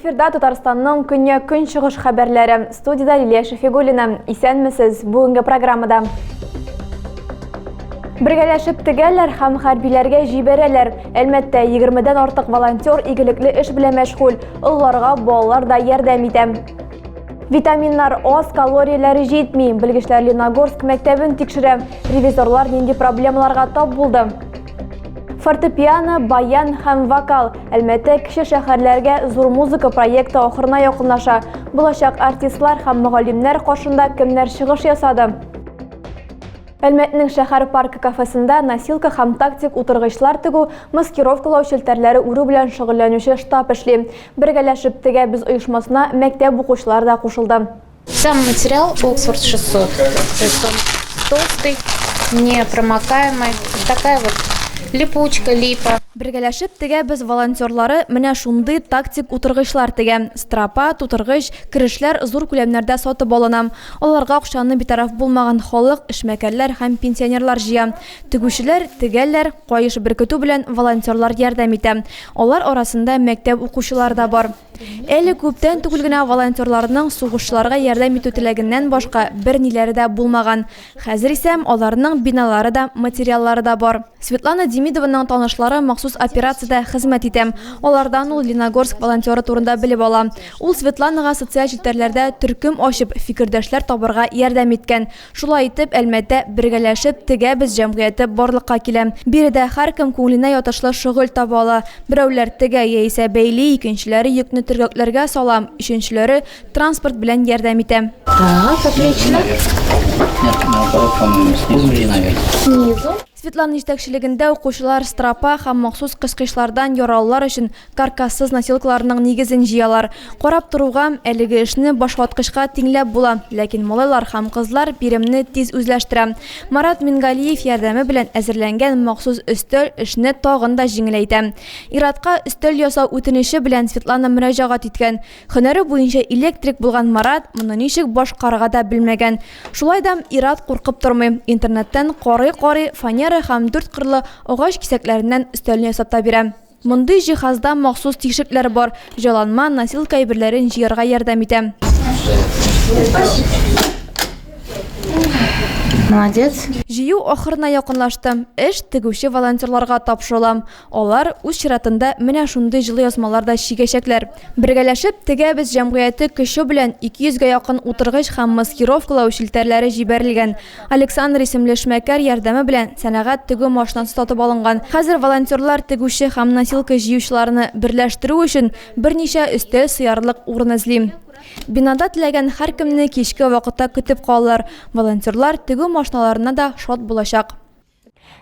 Эфирда Татарстанның көньяк-көнчыгыш хәбәрләре. Студиядә Лилия Шәфигуллина. Исәнмесез. Бүгенге программада Бергәләшеп тегәләр һәм хәрбиләргә җибәрәләр. Әлмәттә 20-дән артык волонтер игелекле эш белән мәшгуль. Олыларга балалар да ярдәм итә. Витаминнар аз, калорияләре җитми. Белгечләр Леногорск мәктәбен тикшерә. Ревизорлар нинди проблемаларга тап булды? Фортепиано, баян һәм вокал. Әлмәттә кече шәһәрләргә зур музыка проекты ахырына якынлаша. Булачак артистлар һәм мөгаллимнәр каршында кемнәр чыгыш ясады? Әлмәтнең шәһәр паркы кафесында носилка һәм тактик утыргычлар тегү, маскировкалау челтәрләре үрү белән шөгыльләнүче штаб эшли. Бергәләшеп тегәбез оешмасына мәктәп укучылары да кушылды. Сам материал Оксфорд 600, то есть он толстый, непромокаемый, такая вот липучка, липа. Бергәләшеп тегәбез волонтерлары менә шундый тактик утыргычлар тегә. Стропа, тутыргыч, керешләр зур күләмнәрдә сатып алына. Аларга акчаны битараф булмаган халык, эшмәкәрләр һәм пенсионерлар җыя. Тегүчеләр тегәләр, каеш беркетү белән волонтерлар ярдәм итә. Алар арасында мәктәп укучылары да бар. Әле күптән түгел генә волонтерларның сугышчыларга ярдәм итү теләгеннән башка берниләре дә булмаган. Хәзер исә аларның биналары да, материаллары да бар. Светлана Демидованың танышлары махсус операциядә хезмәт итә. Алардан ул Леногорск волонтеры турында белеп ала. Ул Светланага социаль челтәрләрдә төркем ачып, фикердәшләр табарга ярдәм иткән. Шулай итеп, Әлмәттә Бергәләшеп тегәбез җәмгыяте барлыкка килә. Биредә һәркем күңеленә ятышлы шөгыль таба ала. Берәүләр тегә яисә бәйли, икенчеләре йөкне төргәкләргә сала, өченчеләре транспорт белән ярдәм итә. Так, отлично. Нет, наоборот, по-моему, снизу и наверх. Снизу. Светлана җитәкчелегендә укучылар стропа һәм махсус кыскычлардан яралылар өчен каркассыз носилкаларның нигезен җыялар. Карап торуга, әлеге эшне башваткычка тиңләп була, ләкин малайлар һәм кызлар биремне тиз үзләштерә. Марат Мингалиев ярдәме белән әзерләнгән махсус өстәл эшне тагын да җиңеләйтә. Иратка өстәл ясау үтенече белән Светлана мөрәҗәгать иткән. Һөнәре буенча электрик булган Марат моны ничек башкарырга да белмәгән. Шулай да ир-ат куркып тормый, интернеттан карый-карый фанера һәм дүрт кырлы агач кисәкләреннән өстәлне ясап та бирә. Мондый җиһазда махсус тишекләр бар, җайланма носилка әйберләрен җыярга ярдәм итә. Молодец. Җыю ахырына якынлашты. Эш тегүче волонтерларга тапшырыла. Алар, үз чиратында, менә шундый җылы язмалар да чигәчәкләр. Бергәләшеп тегәбез җәмгыяте көче белән 200 гә якын утыргыч һәм маскировкалау челтәрләре җибәрелгән. Александр исемле эшмәкәр ярдәме белән сәнәгать тегү машинасы сатып алынган. Хәзер волонтерлар тегүче һәм носилка җыючыларны берләштерү өчен берничә өстәл сыярлык урын эзли. Бинада теләгән һәркемне кичке вакытта көтеп калалар. Волонтерлар тегү машиналарына да шат булачак.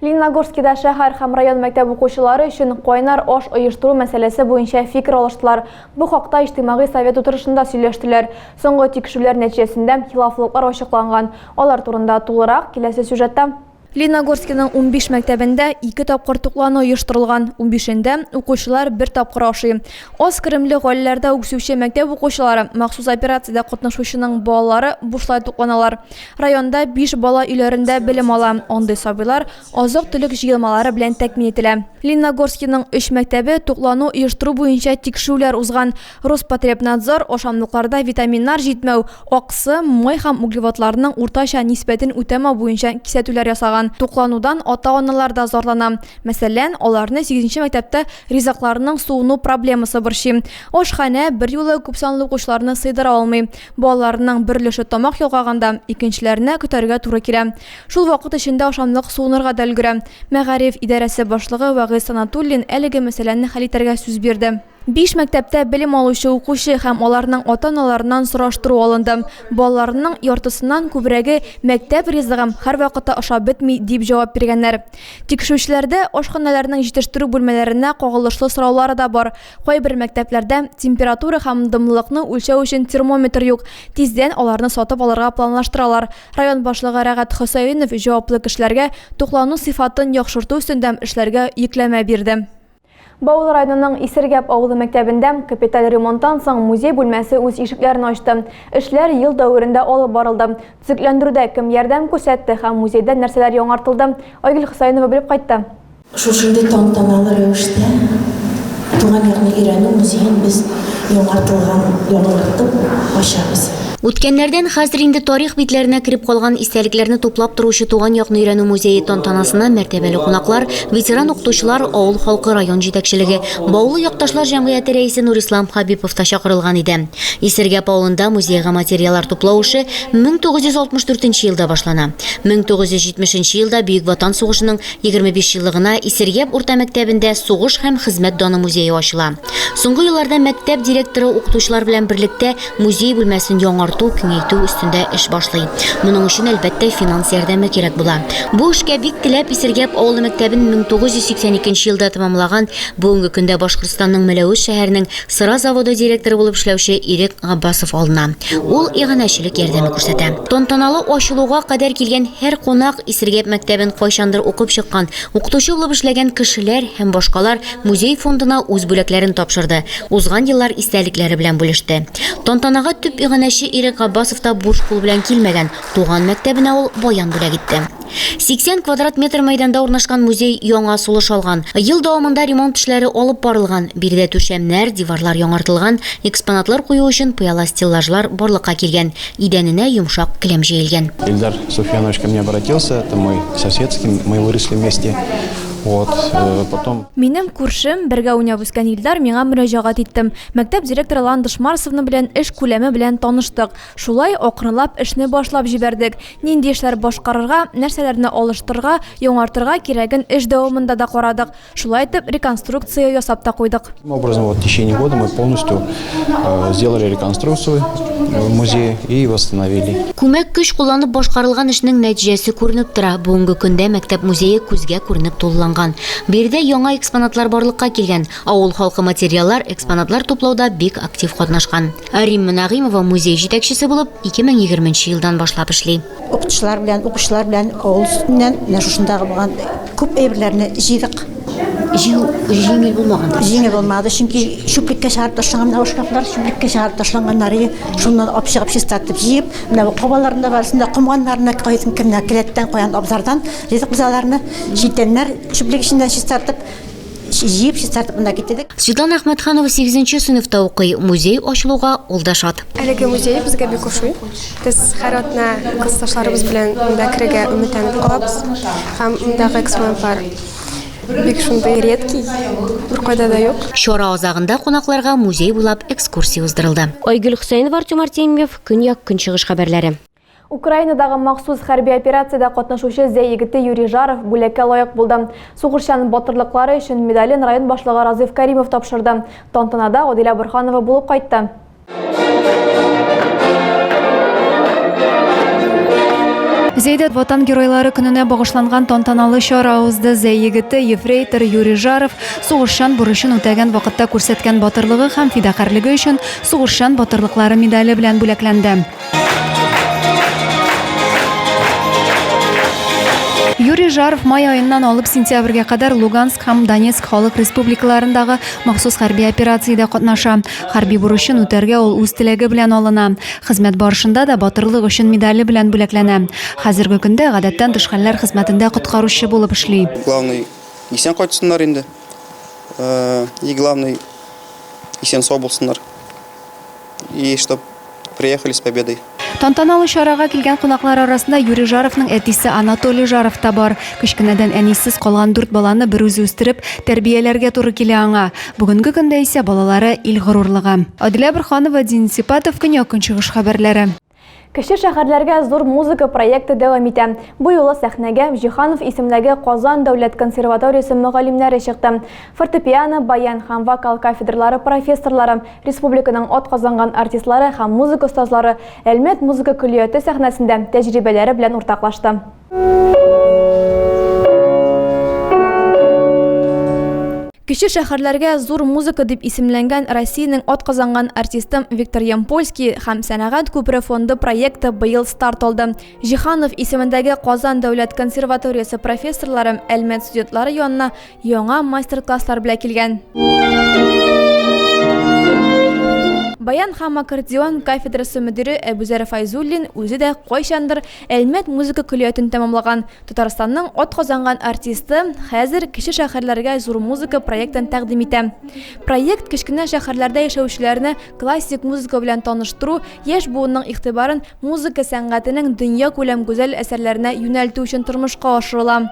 Лениногорскида шәһәр һәм район мәктәп укучылары өчен кайнар аш оештыру мәсьәләсе буенча фикер алыштылар. Бу хакта Иҗтимагый совет утырышында сөйләштеләр. Соңгы тикшерүләр нәтиҗәсендә хилафлыклар ачыкланган. Алар турында тулырак киләсе сюжетта. Лениногорскиның 15 мәктәбендә ике тапкыр туклану оештырылган. Унбишендә укучылар бер тапкыр ашый. Аз керемле гаиләләрдә үсүче мәктәп укучылары, махсус операциядә катнашучының балалары бушлай тукланалар. Районда биш бала өйләрендә белем ала. Андый сабыйлар азык-төлек җыелмалары белән тәэмин ителә. Лениногорскиның өч мәктәбе туклану оештыру буенча тикшерүләр узган. Роспотребнадзор ашамлыкларда витаминнар җитмәү, аксым, май һәм углеводларның уртача нисбәтен үтәмәү буенча кисәтүләр ясаган. Тукланудан ата-аналар да зарлана. Мәсәлән, аларны сигезенче мәктәптә ризыкларның суыну проблемасы борчый. Ашханә берьюлы күпсанлы укучыларны сыйдыра алмый. Балаларның бер өлеше тамак ялгаганда, икенчеләренә көтәргә туры килә. Шул вакыт эчендә ашамлык суынырга да өлгерә. Мәгариф идарәсе башлыгы Вәгыйз Санатуллин әлеге мәсьәләне хәл итәргә сүз бирде. Биш мәктәптә белем алучы укучы һәм аларның ата-аналарыннан сораштыру алынды. Балаларның яртысыннан күбрәге мәктәп ризыгым һәрвакытта ошап бетми, дип җавап биргәннәр. Тикшерүчеләрдә ашханәләрнең җитештерү бүлмәләренә кагылышлы сораулары да бар. Кайбер мәктәпләрдә температура һәм дымлылыкны үлчәү өчен термометр юк. Тиздән аларны сатып алырга планлаштыралар. Район башлыгы Рәгать Хөсәенов җаваплы кешеләргә туклану сыйфатын яхшырту өстендә эшләргә йөкләмә бирде. Баулы районының Исергәп авылы мәктәбендә капиталь ремонттан соң музей бүлмәсе үз ишекләрен ачты. Эшләр ел дәверендә алып барылды. Төзекләндерүдә кем ярдәм күрсәтте һәм музейда нәрсәләр яңартылды, Айгөл Хөсәенова белеп кайтты. Шушындый тантаналы рәвештә Туган якны өйрәнү музеен без яңартылган, яңартып ачабыз. Үткәннәрдән хәзер инде тарих битләренә кереп калган истәлекләрне туплап торучы Туган якны өйрәнү музее тантанасына мәртәбәле кунаклар, ветеран укытучылар, авыл халкы, район җитәкчелеге, Баулы якташлар җәмгыяте рәисе Нурислам Хәбипов та чакырылган иде. Исергәп авылында музейга материаллар туплау эше 1964 елда башлана. 1970 елда Бөек Ватан сугышының 25 еллыгына Исергәп урта мәктәбендә Сугыш һәм хезмәт даны музее ачыла. Соңгы елларда мәктәп директоры укытучылар белән берлектә музей бүлмәсен яңарту, киңәйтү өстендә эш башлый. Моның өчен, әлбәттә, финанс ярдәме кирәк була. Бу эшкә бик теләп Исергәп авылы мәктәбен 1982 елда тәмамлаган, бүгенге көндә Башкортстанның Мәләвез шәһәренең Сыра заводы директоры булып эшләүче Ирек Габбасов алына. Ул иганәчелек ярдәме күрсәтә. Тантаналы ачылуга кадәр килгән һәр кунак Исергәп мәктәбен кайчандыр укып чыккан, укытучы булып эшләгән кешеләр һәм башкалар музей фондына үз бүләкләрен тапшырды, узган еллар истәлекләре белән бүлеште. Тантанага төп иганәче Ирек Габбасов та буш кул белән килмәгән, туган мәктәбенә ул баян бүләк итте. 80 квадрат метр мәйданда урнашкан музей яңа сулыш алган. Ел дәвамында ремонт эшләре алып барылган. Биредә түшәмнәр, диварлар яңартылган, экспонатлар кую өчен пыяла стеллажлар барлыкка килгән, идәненә йомшак келәм җәелгән. Ильдар Суфьянович ко мне обратился, это мой сосед, с кем мы выросли вместе. Вот, э, потом... Минем күршем, бергә уйнап үскән Илдар миңа мөрәҗәгать итте. Мәктәп директоры Ландыш Марсовна белән эш күләме белән таныштык. Шулай акрынлап эшне башлап җибәрдек. Нинди эшләр башкарырга, нәрсәләрне алыштырырга, яңартырга кирәген эш дәвамында да карадык. Шулай итеп, реконструкция ясап та куйдык. Таким образом, вот в течение года мы полностью э, сделали реконструкцию в музее и восстановили. Күмәк көч кулланып башкарылган эшнең нәтиҗәсе күренеп тора. Бүгенге көндә мәктәп музее күзгә күренеп тулыланган. Биредә яңа экспонатлар барлыкка килгән. Авыл халкы материаллар, экспонатлар туплауда бик актив катнашкан. Римма Нәгыймова музей җитәкчесе булып 2020 нче елдан башлап эшли. Укытучылар белән, укучылар белән авыл өстеннән менә шушындагы булган күп әйберләрне җыйдык. Җыю җиңел булмагандыр. Җиңел булмады, чөнки чүплеккә чыгарып ташланган менә бу шкафлар, чүплеккә чыгарып ташланганнары, шуннан алып чыгып чистартып җыеп, менә бу кабаларны да барысын да комганнарны кайсын кемнәр келәттән, каян абзардан җыйдык без аларны, читәннәр чүплек эченнән чистартып, Җыеп чистартып монда китердек. Светлана Әхмәтханова сигезенче сыйныфта укый. Музей ачылуга ул да шат. Әлеге музей безгә бик ошый. Без һәр атна классташларыбыз белән монда керергә өметләнеп калабыз. Һәм мондагы экспонатлар бик шундый редкий, беркайда да юк. Чара азагында кунакларга музей буйлап экскурсия уздырылды. Айгөл Хөсәенова, Артем Артемьев, Көньяк-Көнчыгыш хәбәрләре. Украинадагы махсус хәрби операциядә катнашучы Зәй егете Юрий Жаров бүләккә лаек булды. Сугышчан батырлыклары өчен медален район башлыгы Разыйф Кәримов тапшырды. Тантанада Адилә Борһанова булып кайтты. Зәйдә Ватан геройлары көненә багышланган тантаналы чара узды. Зәй егете, ефрейтор Юрий Жаров сугышчан бурычын үтәгән вакытта күрсәткән батырлыгы һәм фидакарьлеге өчен Сугышчан батырлыклары медале белән бүләкләнде. Юрий Жаров май аеннан алып сентябрьгә кадәр Луганск һәм Донецк халык республикаларындагы махсус хәрби операциядә катнаша. Хәрби бурычын үтәргә ул үз теләге белән алына. Хезмәт барышында да батырлык өчен медале белән бүләкләнә. Хәзерге көндә гадәттән тыш хәлләр хезмәтендә коткаручы булып эшли. Главный, исән кайтсыннар инде. И главный, исән-сау булсыннар. И чтоб приехали с победой. Тантаналы чарага килгән кунаклар арасында Юрий Жаровның әтисе Анатолий Жаров та бар. Кечкенәдән әнисез калган дүрт баланы берүзе үстереп, тәрбияләргә туры килә аңа. Бүгенге көндә исә балалары ил горурлыгы. Адилә Борһанова, Денис Сипатов, Көньяк-Көнчыгыш хәбәрләре. Кече шәһәрләргә зур музыка проекты дәвам итә. Бу юлы сәхнәгә Җиһанов исемендәге Казан дәүләт консерваториясе мөгаллимнәре чыкты. Фортепиано, баян һәм вокал кафедралары профессорлары, республиканың атказанган артистлары һәм музыка остазлары Әлмәт музыка көллияте сәхнәсендә тәҗрибәләре белән уртаклашты. Кече шәһәрләргә зур музыка дип исемләнгән Россиянең атказанган артисты Виктор Ямпольский һәм Сәнәгать күпере фонды проекты быел старт алды. Җиһанов исемендәге Казан дәүләт консерваториясе профессорлары Әлмәт студентлары янына яңа мастер-класслар белән килгән. Баян һәм аккордеон кафедрасы мөдире Әбүзәр Фәйзуллин үзе дә кайчандыр Әлмәт музыка көллиятен тәмамлаган. Татарстанның атказанган артисты хәзер кече шәһәрләргә зур музыка проектын тәкъдим итә. Проект кечкенә шәһәрләрдә яшәүчеләрне классик музыка белән таныштыру, яшь буынның игътибарын музыка сәнгатенең дөньякүләм гүзәл әсәрләренә юнәлтү өчен тормышка ашырыла.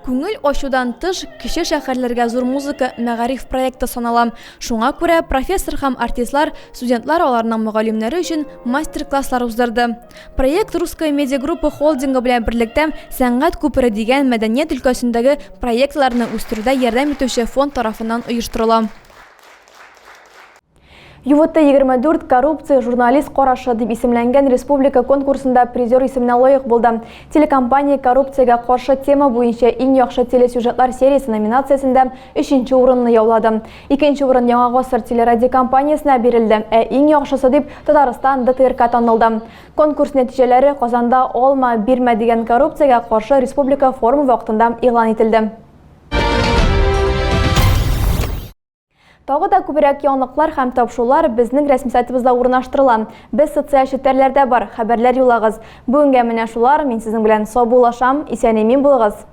Күңел ачудан тыш, кече шәһәрләргә зур музыка мәгариф проекты санала. Шуңа күрә профессор һәм артистлар студентлар аларның мөгаллимнәре өчен мастер-класслар уздырды. Проект Русская медиагруппа холдингы белән берлектә Сәнгать күпере дигән мәдәният өлкәсендәге проектларны үстерүдә ярдәм итүче фонд тарафыннан оештырыла. ЮВТ-24 Коррупция журналист карашы дип исемләнгән республика конкурсында призер исеменә лаек булды. Телекомпания коррупциягә каршы тема буенча иң яхшы телесюжетлар сериясе номинациясендә өченче урынны яулады. Икенче урын Яңа гасыр телерадиокомпаниясенә бирелде, ә иң яхшысы дип Татарстан ДТРК танылды. Конкурс нәтиҗәләре Казанда Алма, бирмә дигән коррупциягә каршы республика форумы вакытында игълан ителде. Тагы да күбрәк яңалыклар һәм тапшырулар безнең рәсми сайтыбызда урнаштырыла. Без социаль челтәрләрдә бар, хәбәрләр юллагыз. Бүгенгә менә шулар, мин сезнең белән саубуллашам, исән-имин булыгыз!